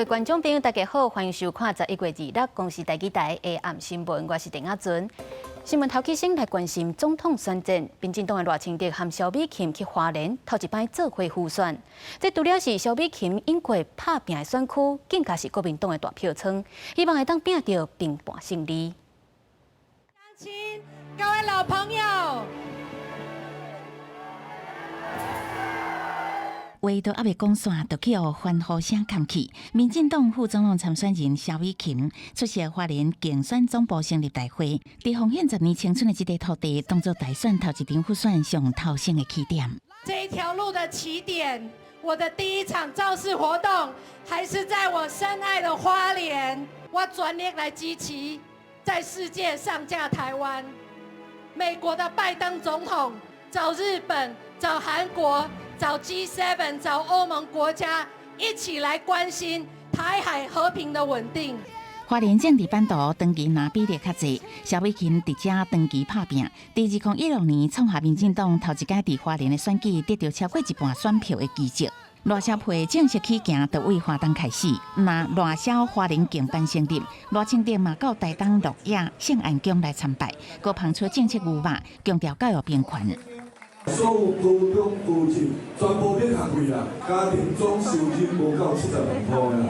各位觀眾朋友，大家好，歡迎收看11月26公視台語台的暗新聞，我是鄭亞尊。新聞頭起先來關心總統選戰，民進黨的賴清德和蕭美琴去花蓮頭一擺做伙輔選。這除了是蕭美琴湧過拍拚的選區，更加是國民黨的大票倉，希望會當拼著平盤勝利。鄉親，各位老朋友。話都猶未講煞，就去予歡呼聲冚去。民進黨副總統參選人蕭美琴出席花蓮競選總部成立大會，佇奉獻十年青春的這塊土地，當作大選頭一場輔選上頭先的起點。這一條路的起點，我的第一場造勢活動，還是在我深愛的花蓮。我全力來支持，在世界上架台灣。美國的拜登總統找日本，找韓國，找 G7，找歐盟國家一起來關心台海和平的穩定。花蓮政治版圖長期藍比例較濟，蕭美琴佇遮長期拍拚，佇2016年創下民進黨頭一擺佇花蓮的選舉得著超過一半選票的奇蹟。賴蕭配正式起行，就為花東開始。若賴蕭花蓮競班成立，賴清德嘛到台東鹿野聖安宮來參拜，閣拋出政策牛肉，強調教育平權。所有高中、高職全部免學費啦，家庭總收入無夠70萬塊啦。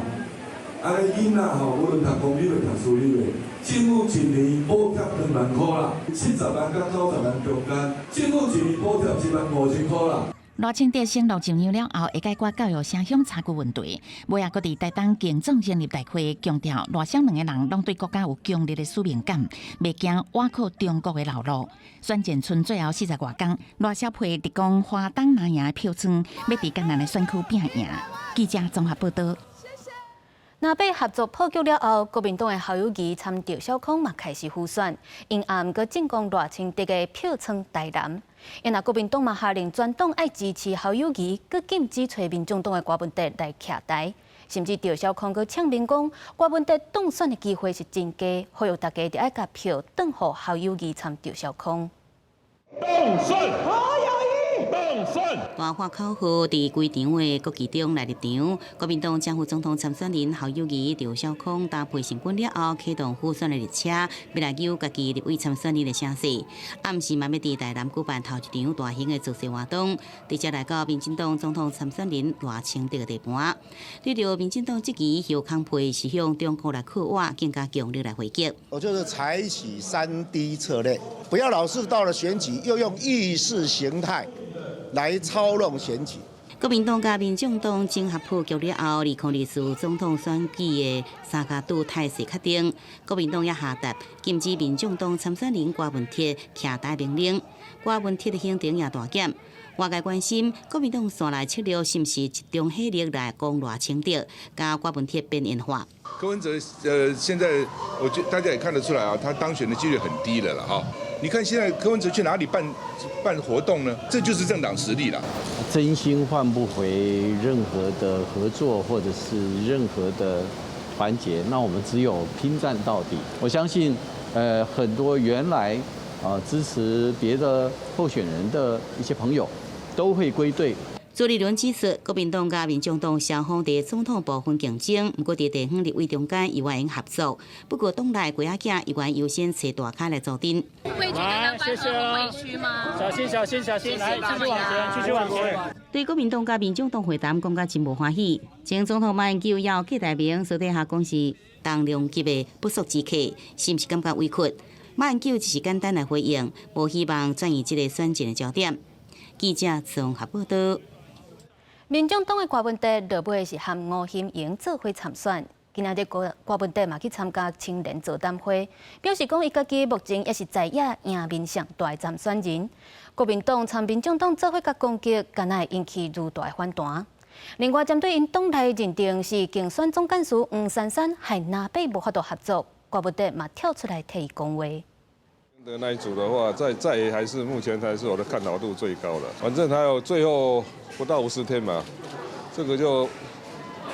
按呢囡仔吼，無論讀公立的、讀私立的，政府一年補貼2萬塊啦，70萬佮90萬中間，政府一年補貼1萬5千塊啦。賴清德承諾就任了後，會解決教育城鄉差距問題。尾仔閣佇台東競總成立大會，強調賴蕭兩个人攏對國家有強烈的使命感，袂驚倚靠中國的老路。選戰賰最後40外工，賴蕭配直講花東藍營的票倉，欲佇艱難的選區拼贏。記者綜合報道。藍白合作破局了後，國民黨的侯友宜參趙小康嘛開始輔選，𪜶暗閣進攻賴清德的票倉台南。因若國民黨嘛下令全黨愛支持侯友宜，閣禁止揣民眾黨的柯文哲來徛台，甚至趙小康閣嗆明講，柯文哲當選的機會是真低，呼籲大家著愛共票轉予侯友宜參趙小康。當選侯友宜，當選。大喊口號，佇規場的國旗中來入場。國民黨正副總統參選人侯友宜、趙小康搭配成軍了後，啟動輔選的列車，欲來扭家己立委參選人的聲勢。暗時嘛欲佇台南舉辦頭一場大型的造勢活動，直接來到民進黨總統參選人賴清德的地盤。對著民進黨質疑侯康配是向中國來靠倚，更加強力來回擊。我就是採取3D 策略，不要老是到了選舉又用意識形態來操弄選舉。國民黨佮民眾黨整合破局了後，2024總統選舉的三跤拄態勢確定。國民黨也下達禁止民眾黨參選人柯文哲徛台命令，柯文哲的行程也大減。外界關心國民黨紲來策略是毋是集中火力來攻賴清德，共柯文哲邊緣化。柯文哲，現在我覺大家也看得出來啊，他當選的幾率很低了啦，哈。你看現在柯文哲去哪裡辦活動呢？這就是政黨實力了。真心換不回任何的合作，或者是任何的團結，那我們只有拼戰到底。我相信，很多原來啊支持別的候選人的一些朋友，都會歸隊。朱立倫指出，國民黨佮民眾黨雙方佇總統部分競爭，毋過佇地方立委中間猶原合作。不過黨內雞仔囝猶原優先揣大咖來組陣。會覺得藍白合很委屈嗎？小心小心小心，來繼續往前，繼續往前。對國民黨佮民眾黨會談講甲真無歡喜。前總統馬英九猶郭台銘私底下講是重量級的不速之客，是毋是感覺委屈？馬英九只是簡單來回應，無希望轉移這个選戰的焦點。記者綜合報道。民眾黨的柯文哲落尾是和吳欣盈做伙參選。今仔日柯文哲嘛去參加青年座談會，表示講伊家己目前也是在野贏面上大的參選人。國民黨參民眾黨做伙共攻擊，敢若會引起愈大的反彈。另外，針對𪜶黨內認定是競選總幹事黃珊珊害藍白無法度合作，柯文哲嘛跳出來替伊講話。的那一組的話，在還是目前才是我的看好度最高的。反正還有最後不到50天嘛，這個就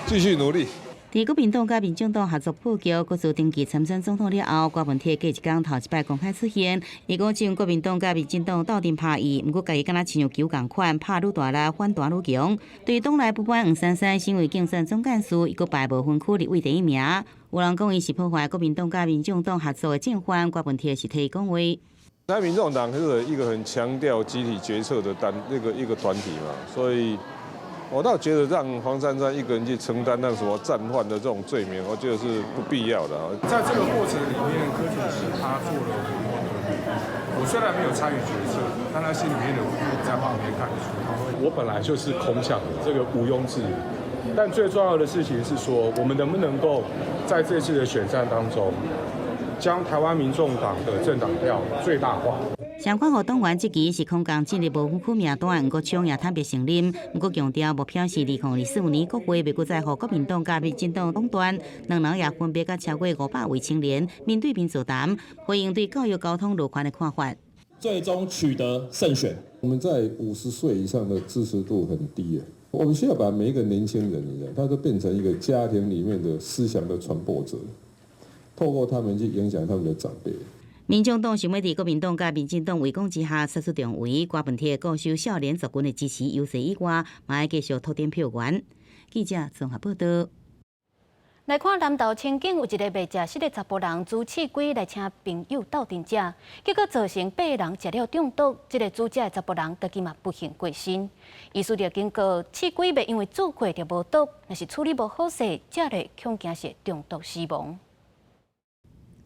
繼續努力。佇國民黨佮民眾黨合作布局，閣做登記參選總統了後，郭文鐵隔一工頭一擺公開出現。伊講，將國民黨佮民進黨鬥陣拍伊，毋過家己敢若親像球仝款，拍愈大力，反彈愈強。對黨內不滿黃珊珊成為競選總幹事，伊閣排無分區立委第一名。有人講伊是破壞國民黨佮民眾黨合作的正犯，郭文鐵是替伊講話。在民眾黨是一個很強調集體決策的單那個一個團體嘛，所以我倒覺得讓黃珊珊一個人去承擔那什麼戰犯的這種罪名，我覺得是不必要的。在這個過程裡面，柯主席他做了很多努力。我雖然沒有參與決策，但他心裡面的苦在旁邊看得出來。我本來就是空降的，這個毋庸置疑。但最重要的事情是說，我們能不能夠在這次的選戰當中，將台灣民眾黨的政黨票最大化。相關予黨員質疑是空降進入無分區名單，黃國昌也坦白承認，毋過強調目標是2024年國會袂閣再予國民黨佮民進黨壟斷，兩人也分別佮超過500位青年面對面座談，回應對教育、交通、路權的看法。最終取得勝選。我們在50歲以上的支持度很低啊，我們需要把每一個年輕人，你知道，他都變成一個家庭裡面的思想的傳播者，透過他們去影響他們的長輩。民眾黨想欲佇國民黨佮民進黨圍攻之下殺出重圍，郭文鐵固守少年族群的支持優勢以外，嘛愛繼續拓展票源。記者綜合報道。來看南投清境有一個袂食食的查埔人煮刺蝟來請朋友鬥陣食，結果造成八人食了中毒。這个煮食的查埔人家己嘛不幸過身。醫師就警告，刺蝟袂因為煮過就無毒，若是處理無好勢，食咧恐驚是中毒死亡。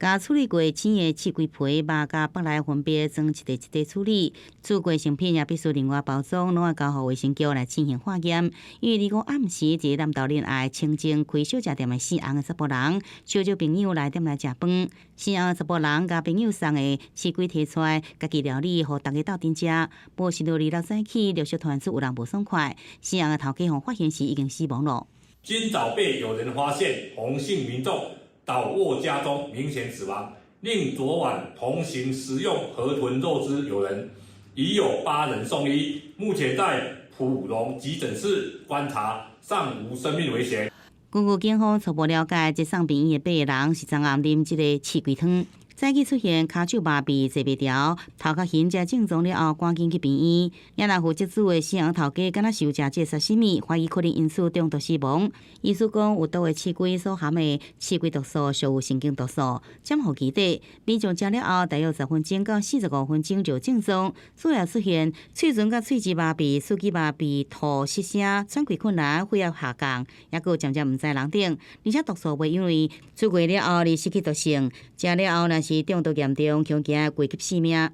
共處理過生的刺蝟皮、肉佮腹內分別裝一塊一塊處理，煮過成品也必須另外包裝，攏愛交予衛生局來進行化驗。因為25暗時，佇南投仁愛清境開小食店的姓洪的查埔人，相約朋友來店內食飯。姓洪的查埔人共朋友送的刺蝟提出來，家己料理，予大家鬥陣食。無想到26早起陸續傳出有人無爽快，姓洪的頭家予發現時已經死亡了。今早被有人發現，洪姓民眾倒臥家中，明顯死亡。另昨晚同行食用河豚肉之友人，已有八人送醫，目前在普隆急診室觀察，尚無生命危險。根據警方初步了解，這送病院的八個人是昨暗啉這个刺蝟湯，早起出現跤手麻痺、坐袂牢、頭殼暈這症狀了後，趕緊去病院。也若負責煮的姓洪頭家，敢若是有食這沙西米，懷疑可能因此中毒死亡。醫師講，有毒的刺蝟所含的刺蝟毒素屬有神經毒素，潛伏期短，民眾食了後大約10分鐘到45分鐘就有症狀，主要出現喙唇佮喙舌麻痺、四肢麻痺、吐、失聲、喘氣困難、血壓下降，抑閣有漸漸毋知人等。而且毒素袂因為煮過了後而失去毒性，食了後若是中毒嚴重，恐驚危及性命。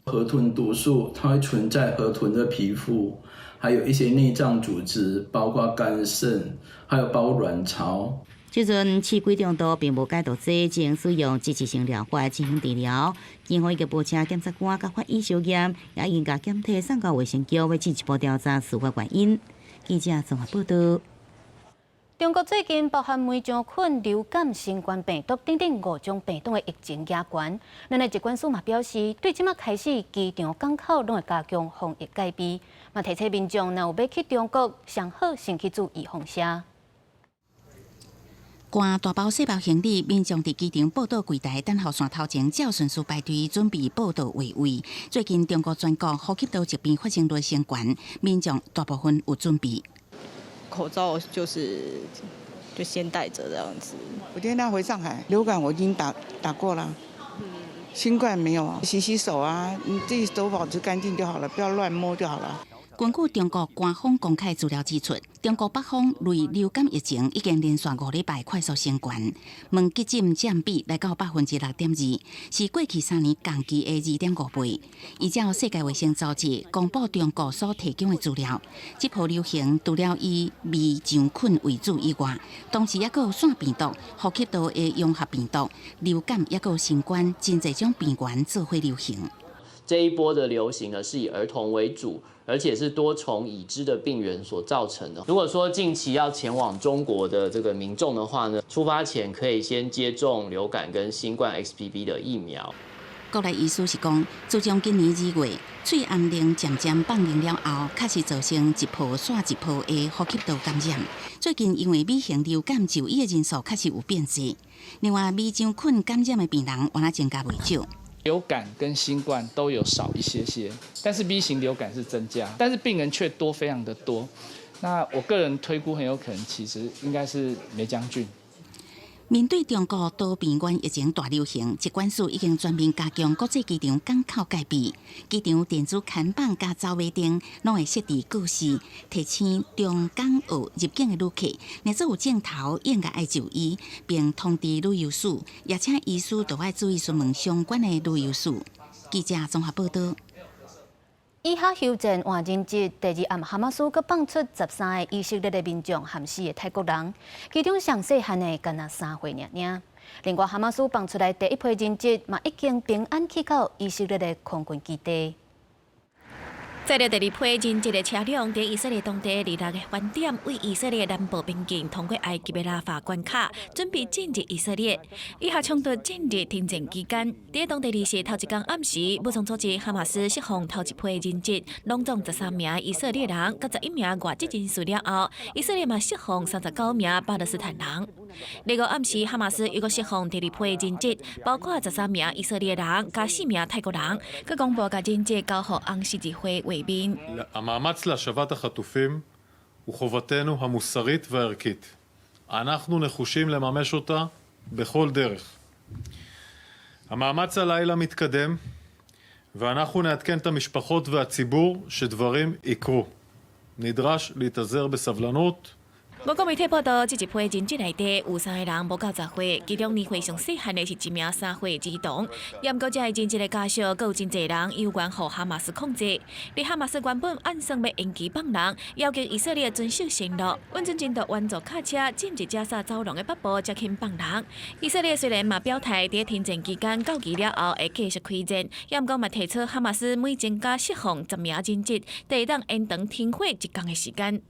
河豚毒素它會存在河豚的皮膚，還有一些內臟組織，包括肝腎，還有包括卵巢。這陣刺蝟中毒並無解毒劑，只能使用支持性療法進行治療。警方已經報請檢察官佮法醫相驗，也已經共檢體送到衛生局，欲進一步調查事發原因。記者綜合報道。中國最近包含黴漿菌、流感、新冠病毒等等五種病毒的疫情加懸。咱的疾管署嘛表示，對這馬開始，機場、港口攏會加強防疫戒備，嘛提醒民眾，若有欲去中國，上好先去注預防針。攜大包細包行李，民眾佇機場報到櫃台等候線頭前，照順序排隊準備報到劃位。最近中國全國呼吸道疾病發生率升懸，民眾大部分有準備。口罩就是就先戴著這樣子。我今天要回上海，流感我已經打過了，新冠沒有，洗洗手啊，你自己手保持乾淨就好了，不要亂摸就好了。根據中國官方公開資料指出，中國北方類流感疫情已經連續5禮拜快速升懸，問急診佔比來到6.2%，是過去3年同期的2.5倍。依照世界衛生組織公布中國所提供的資料，這波流行除了以黴漿菌為主以外，同時抑閣有腺病毒、呼吸道的融合病毒、流感，抑閣有新冠，真濟種病原做伙流行。這一波的流行呢，是以兒童為主，而且是多重已知的病原所造成的。如果說近期要前往中國的這個民眾的話呢，出發前可以先接種流感跟新冠 XBB 的疫苗。國內醫師是講，自從今年2月喙罨奶漸漸放任了後，確實造成一波紲一波的呼吸道感染。最近因為 B 型流感就醫的人數確實有變濟，另外黴漿菌感染的病人原來增加袂少。流感跟新冠都有少一些些，但是 B 型流感是增加，但是病人卻多非常的多。那我個人推估很有可能其實應該是黴漿菌。面對中國多變源疫情大流行，疾管署已經全面加強國際機場港口戒備，機場電子看板佮走馬燈攏會設置告示，提醒中港澳入境的旅客，若做有症頭應該愛就醫，並通知旅遊署，也請醫師都愛注意詢問相關的旅遊史。記者綜合報道。以哈休戰換人質，第二暗哈馬斯閣放出13個以色列的民眾含四个泰國人，其中上細漢的干焦3歲爾爾。另外，哈馬斯放出來第一批人質嘛已經平安去到以色列的空軍基地。載著第二批人質的車輛，佇以色列當地二六个飯點，對以色列南部邊境通過埃及的拉法關卡，準備進入以色列。以哈衝突進入停戰期間，佇當地二十頭一工暗時，武裝組織哈馬斯釋放頭一批人質，攏總13名以色列人，佮11名外籍人士了後，以色列嘛釋放39名巴勒斯坦人。二五暗時，哈馬斯又閣釋放第二批人質，包括13名以色列人，佮四名泰國人，閣公布共人質交予紅十字會畫面。 המאמץ להשבת החטופים הוא חובתנו המוסרית והערכית. אנחנו נחושים לממש אותה בכל דרך. המאמץ הלילה מתקדם, ואנחנו נעדכן את המשפחות והציבור שדברים יקרו. נדרש להתאזר בסבלנות. 美國媒體報道，這一批人質內底有三個人無夠10歲，其中年歲上細漢的是一名3歲兒童。毋過這个人質的家屬，閣有真濟人猶原予哈馬斯控制。而哈馬斯原本按算欲延期放人，要求以色列遵守承諾，允准人道援助卡車進入加薩走廊的北部，才肯放人。以色列雖然嘛表態，佇停戰期間到期了後會繼續開戰，也毋過嘛提出哈馬斯每增加釋放10名人質，就會當延長停火一工的時間。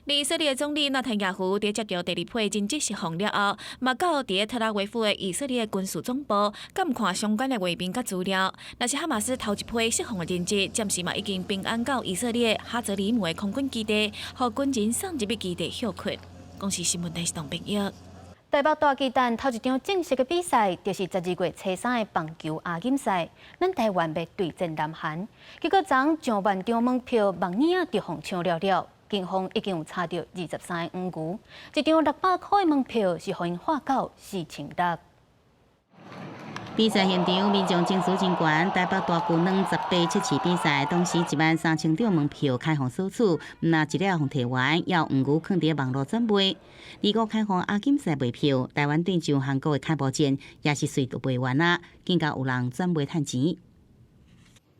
以色列總理納坦雅胡佇接著第二批人質釋放了後，嘛到佇特拉維夫的以色列軍事總部，監看相關的畫面佮資料。若是哈馬斯頭一批釋放的人質，暫時嘛已經平安到以色列哈澤里姆的空軍基地，予軍人送入去基地歇睏。公視新聞電視台編譯。台北大巨蛋頭一場正式的比賽，就是12月初3的棒球亞錦賽，咱台灣欲對戰南韓。結果昨上萬張門票，網頁仔就予搶了了。警方已經有查著23個黃牛，一張600箍的門票是予𪜶喊到4600。比賽現場民眾情緒真懸，台北大巨蛋18測試比賽，當時1萬3千張門票開放索取，毋但一了予提完，猶黃牛囥佇網路轉賣。25開放亞錦賽賣票，台灣對上韓國的開幕戰也是隨就賣完啦，更加有人轉賣趁錢。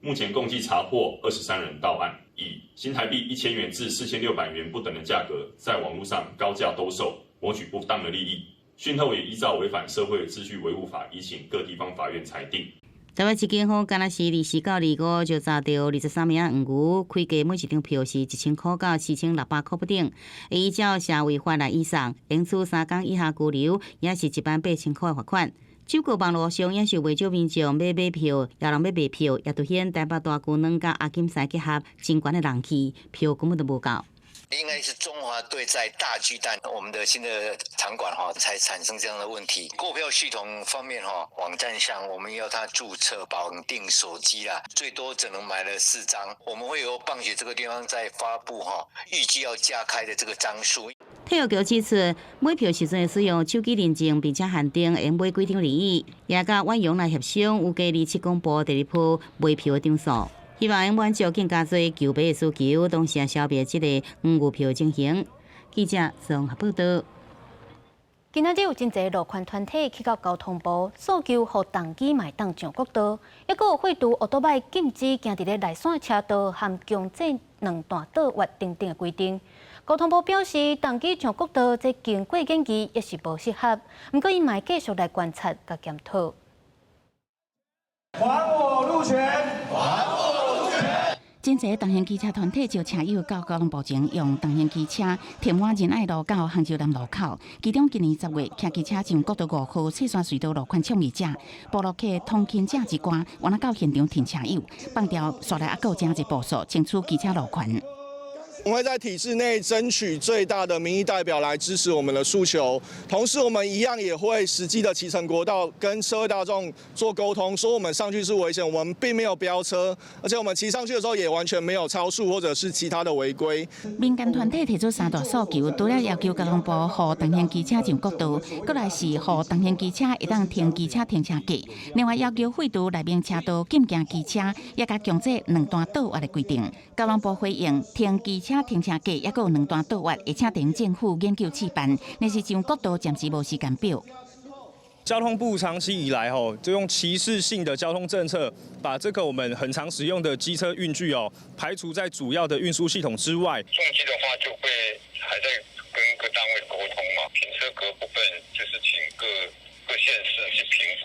目前共計查獲23人到案，以新台幣1000元至4600元不等的價格，在網絡上高價兜售，謀取不當的利益。訊後也依照違反社會秩序維護法，移請各地方法院裁定。台北市警方敢若是24到25就查著23名黃牛，開價每一張票是1000箍到4600箍不等，依照社維法來移送，應處3工以下拘留，也是1萬8千箍的罰款。只過網路上也是袂少民眾欲買票，也人欲賣票，也凸顯台北大巨蛋佮亞錦賽結合真懸的人氣，票根本都無夠。應該是中華隊在大巨蛋，我們的新的場館哈，才產生這樣的問題。購票系統方面哈，網站上我們要他註冊綁定手機啦，最多只能買了四張。我們會由棒協這個地方再發布哈，預計要加開的這個張數。體育局指出，買票時陣使用手機認證，並且限定會買幾張而已。也佮遠洋來協商，預計27公布第二波賣票的張數。希望會滿足更加濟球迷的需求，同時也消滅這個黃牛票情形。記者綜合報道。今仔日有真濟路權團體去到交通部訴求，予重機嘛會當上國道，抑閣有廢除歐多擺禁止行佇咧內線車道含強制兩段倒彎等等的規定。交通部表示，重機上國道這經過研議也是無適合，毋過𪜶嘛會繼續來觀察佮檢討。還我路權！還我路權！真濟重型機車團體招車友到交通部前，用重型機車填滿仁愛路到杭州南路口。其中今年10月，騎機車上國道5號雪山隧道路權倡議者、部落客通勤者一寡，原來到現場停車友，放掉煞來猶閣有誠濟步數，爭取機車路權。我們會在體制內爭取最大的民意代表來支持我們的訴求，同時我們一樣也會實際的騎乘國道，跟社會大眾做溝通，說我們上去是危險，我們並沒有飆車，而且我們騎上去的時候也完全沒有超速或者是其他的違規。民間團體提出三大訴求，除了要求交通部予重型機車上國道，閣來是予重型機車會當停機車停車格，另外要求廢除內面車道禁行機車，也佮強制兩段倒彎的規定。交通部回應停機車停車格，猶閣有兩段倒彎，會請地政府研究試辦。但是上國道暫時無時間表。交通部長期以來，吼，就用歧視性的交通政策，把這個我們很常使用的機車運具哦，排除在主要的運輸系統之外。重機的話，就會還在跟各單位溝通嘛。停車格部分，就是請各各縣市去評估，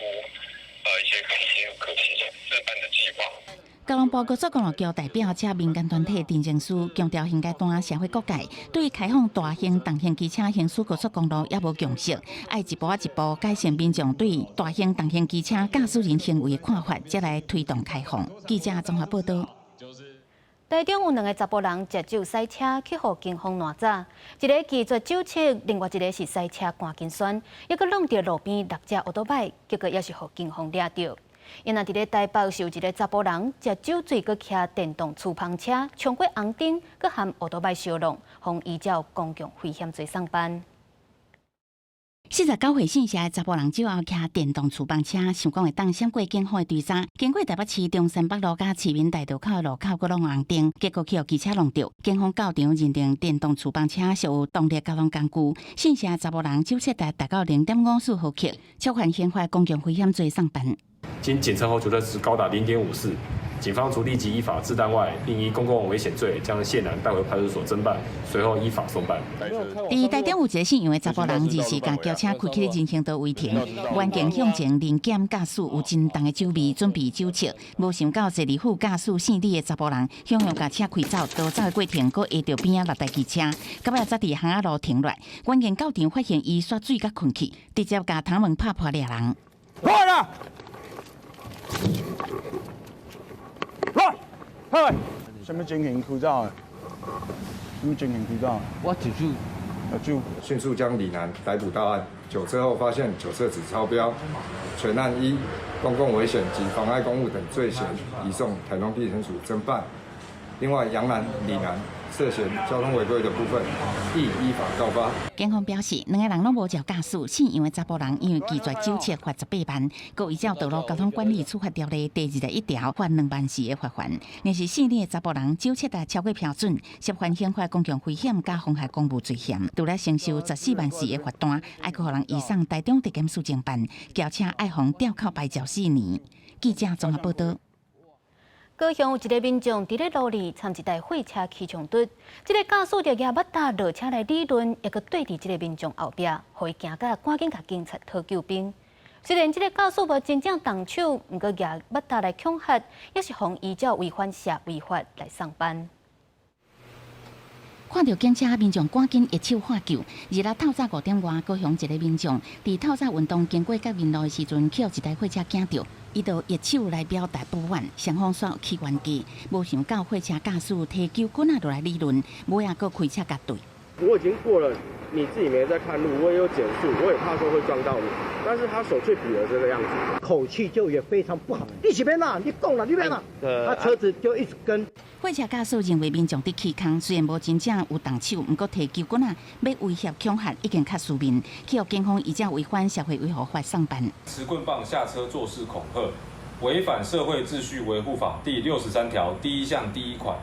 一些可行可行試辦的計劃。交通部高速公路局代表遮民間團體陳情書強調，現階段社會各界對開放大型重型機車行駛高速公路猶無共識，愛一步一步改善民眾對大型重型機車駕駛人行為的看法，才來推動開放。記者綜合報道。台中有兩个查埔人食酒駛車去予警方攔截，一个拒絕酒測，另外一个是駛車趕緊旋，猶閣挵著路邊六隻歐多擺，結果也是予警方掠著。因為佇咧台北是有一个查埔人食酒醉，閣騎電動觸碰車衝過紅燈，閣含歐多擺相挵，予依照公共危險罪送辦。49歲姓謝的查埔人酒後騎電動觸碰車，想講會當閃過警方的追查，經過台北市中山北路佮市民大道口的路口，閣挵紅燈，結果去予機車挵著。警方到場認定電動觸碰車屬有動力交通工具，姓謝的查埔人酒測值達到0.54毫克，觸犯刑法公共危險罪送辦。經檢測後，絕對值高達0.54，警方除立即依法治單外，並依公共危險罪將謝男帶回派出所偵辦，隨後依法送辦。佇台中有一个姓楊的查埔人，二時共轎車開去人行道違停，員警向前臨檢駕駛有真重的酒味，準備酒測，無想到坐佇副駕駛姓李的查埔人，向向共車開走，逃走的過程，閣挨著邊仔六台機車，到尾才佇巷仔路停落來。員警到場發現伊煞醉甲睏去，直接共窗門拍破掠人。來啦！來，來，什麼情形開走的？什麼情形開走？我酒酒，迅速將李男逮捕到案。酒測後發現酒測值超標，全案依公共危險及妨礙公務等罪嫌移送台中地檢署偵辦。另外，楊男、李男涉嫌交通違規的部分，亦依法告發。警方表示，兩个人攏無照駕駛，姓楊的查埔人因為拒絕酒測罰18萬，閣依照道路交通管理處罰條例第21條罰2萬四的罰鍰。若是姓李的查埔人酒測值超過標準，涉犯刑法公共危險佮妨害公務罪嫌，除了承受14萬4的罰單，愛閣予人移送台中地檢署偵辦，轎車愛予吊扣牌照4年。記者綜合報道。高雄有一个民眾佇咧路裡參一台貨車起衝突，這个駕駛就舉目罩落車來理論，猶閣對佇這个民眾後壁，予伊驚甲趕緊共警察討救兵。雖然這个駕駛無真正動手，毋過舉目罩來恐嚇，也是予依照違反社維法來送辦。看著警車，民眾趕緊揮手喊救。二日透早5點外，高雄一个民眾佇透早運動經過甲民路的時陣，去予一台貨車驚著，伊就揮手來表達不滿，雙方煞起冤家。無想到貨車駕駛提球棍仔落來理論，尾仔閣開車共對。我已經過了，你自己沒在看路，我也有減速，我也怕說會撞到你，但是他手卻比了這個樣子，口氣就也非常不好。你是欲按怎，你講啦，你欲按怎，他車子就一直跟。貨車駕駛認為民眾佇起空，雖然無真正有動手，毋過提球棍仔欲威脅恐嚇，已經較書面，去予警方依照違反社會維護法送辦。持棍棒下車作勢恐嚇，違反社會秩序維護法第63條第一項第一款，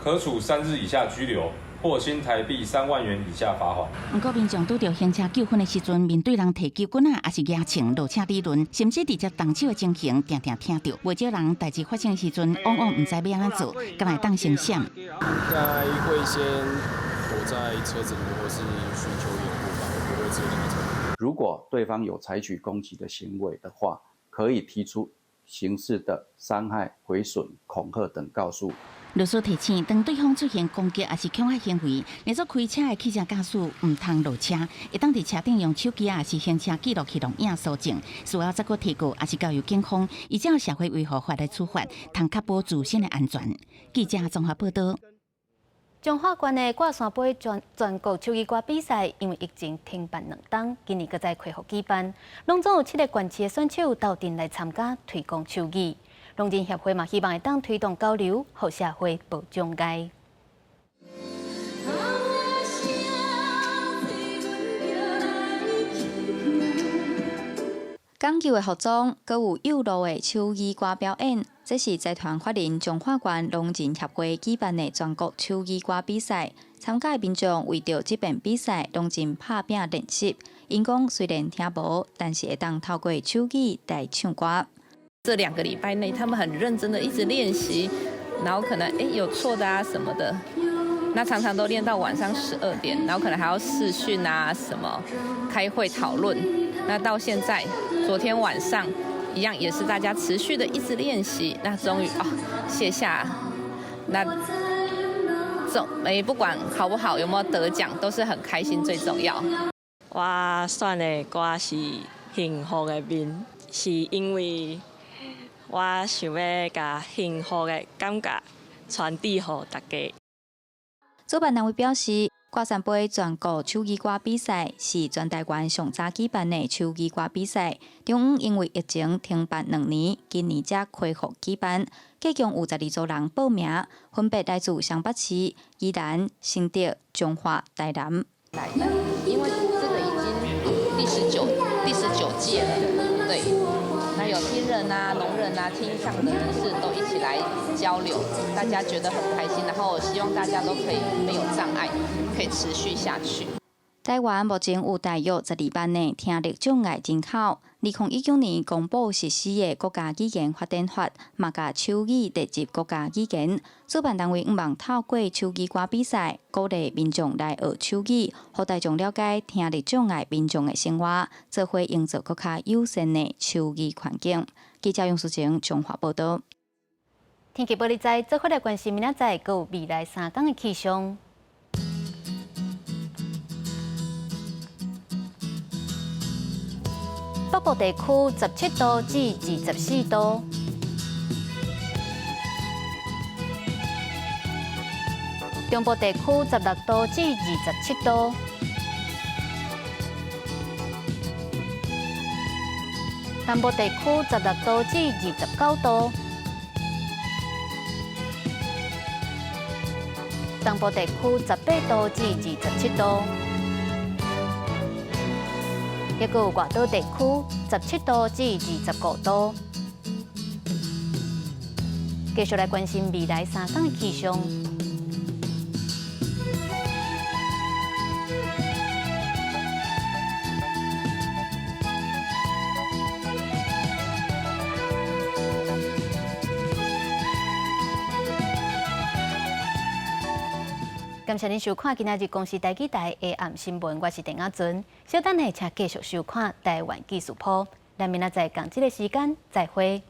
可處3日以下拘留或新台幣3萬元以下罰鍰。毋過民眾拄著行車糾紛的時陣，面對人提球棍仔，抑是舉槍落車理論，甚至直接動手的情形，定定聽著。袂少人代誌發生的時陣，往往毋知欲按怎做，敢會當先閃。應該會先躲在車子裡面，或是尋求掩護吧，我不會直接離開車。如果對方有採取攻擊的行為的話，可以提出刑事的傷害、毀損、恐嚇等告訴。律師提醒，當對方出現攻擊抑是恐嚇行為，若做開車的汽車駕駛毋通落車，會當佇車頂用手機抑是行車記錄器錄影搜證，事後再閣提告抑是交由警方，依照社會維護法來處罰，通確保自身的安全。記者綜合報導。彰化縣的掛山杯全國手語歌比賽，因為疫情停辦兩冬，今年閣再恢復舉辦，攏總有七個縣市的選手鬥陣來參加推廣手語。聾人協會嘛，希望會當推動交流，予社會無障礙。講究的服裝，閣有幼路的手語歌表演，這是財團法人彰化縣聾人協會舉辦的全國手語歌比賽。參加的民眾為著這遍比賽，攏真拍拚練習。𪜶講雖然聽無，但是會當透過手語來唱歌。這兩個禮拜內，他們很認真的一直練習，然後可能有錯的啊什麼的，那常常都練到晚上12點，然後可能還要視訊啊什麼，開會討論。那到現在，昨天晚上一樣也是大家持續的一直練習，那終於啊卸下，那總不管好不好，有沒有得獎，都是很開心最重要。我選的歌是《幸福的面》，是因為我想欲共幸福的感覺傳遞予大家。主辦單位表示，掛山杯全國手語歌比賽是全台灣上早舉辦的手語歌比賽。中央因為疫情停辦兩年，今年才恢復舉辦。計共有12組人報名，分別來自雙北市、宜蘭、新竹、彰化、台南。因為這個已經第十九屆了，對。那有聽人啊、聾人啊、聽障的人士都一起來交流，大家覺得很開心。然後希望大家都可以沒有障礙，可以持續下去。台灣目前有大約12萬的聽力障礙人口。2019年公布實施的國家語言發展法，嘛共手語列入國家語言。主辦單位向望透過手語歌比賽，鼓勵民眾來學手語，予大眾了解聽力障礙民眾的生活，做伙營造閣較友善的手語環境。記者楊淑晴彰化報導。天氣報你知，做伙來關心明仔載閣有未來三工的氣象。北部地區17度至24度，中部地區16度至27度，南部地區16度至29度，東部地區18度至27度。抑閣有外島地區17度至25度。繼續來關心未來三工的氣象。感謝您收看今仔日公視台語台下暗新聞，我是鄧亞尊。稍等下，請繼續收看台灣紀事譜。咱明仔載仝這个時間再會。